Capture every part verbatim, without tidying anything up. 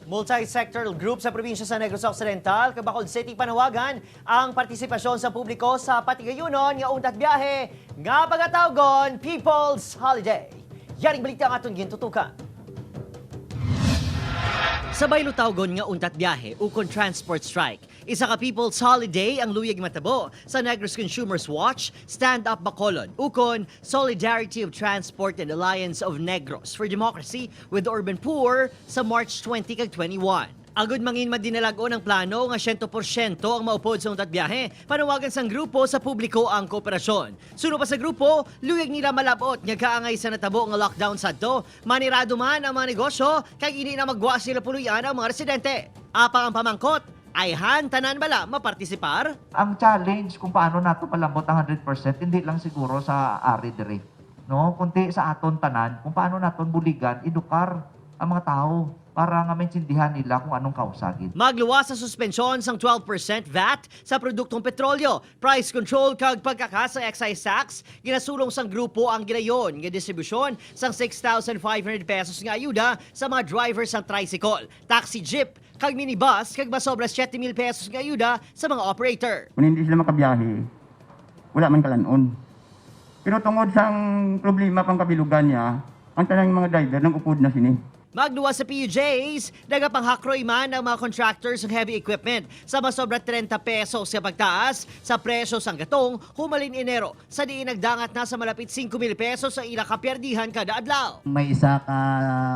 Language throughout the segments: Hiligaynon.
Multi-sectoral group sa probinsya sa Negros Occidental kag Bacolod City panawagan ang partisipasyon sa publiko sa patigayunon nga untat biyahe nga pagatawgon People's Holiday. Yaring balita ang aton gintutukan. Sa baylo tawgon nga untat biyahe ukon transport strike, isa ka People's Holiday ang luyag matabo sa Negros Consumers Watch, Stand Up Bacolod, ukon Solidarity of Transport and Alliance of Negros for Democracy with the Urban Poor sa March twenty kag twenty-one. Agud mangin madinalag-on ang plano nga siyento porsyento ang maupod sa untat biyahe, panawagan sang grupo sa publiko ang kooperasyon. Suno pa sa grupo, luyag nila malab-ot nga kaangay sa natabo nga lockdown sadto, manirado man ang mga negosyo kay indi na maggwa sila puloy-an ang mga residente. Apang ang pamangkot, ayhan tanan bala mapartisipar? Ang challenge kung paano nato palambot ang hundred percent, hindi lang siguro sa ari diri, no? Kundi sa aton tanan, kung paano naton buligan, edukar ang mga tawo para nga maintindihan nila kung anong kausa gid. Magluwas sa suspensyon sang twelve percent vat sa produktong petrolyo, price control kag pagkakas sa excise tax, ginasulong sang grupo ang gilayon nga distribusyon sang six thousand five hundred pesos nga ayuda sa mga driver sang tricycle, taxi jeep, kag minibus, kag masobra siyete mil pesos nga ayuda sa mga operator. Kung hindi sila makabiyahe, wala man kalan-on. Pero tungod sang problema pang kabilugan niya, ang tanang mga driver nag-upod na sini. Magluwas sa P U Js, nagapanghakroy man ang mga contractors ng heavy equipment sa masobra treinta pesos sa pagtaas sa presyo sang gatong humalin Enero, sa diin nagdangat na sa malapit singko mil pesos ang ila kapiyerdihan kada adlaw. May isa ka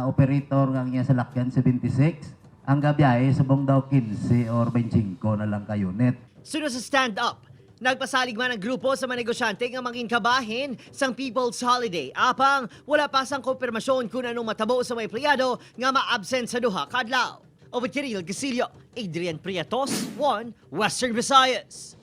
operator nga ang iya salakyan seventy-six, ang gabiyahe subong daw quince or twenty-five na lang ka unit. Suno sa Stand Up, nagpasalig man ang grupo sa mga negosyante nga mangin kabahin sang People's Holiday. Apang wala pa sang kompirmasyon kung anong matabo sa mga empleyado nga ma-absent sa duha ka adlaw. Obed Kiril Gasilio, Adrian Prietos, One Western Visayas.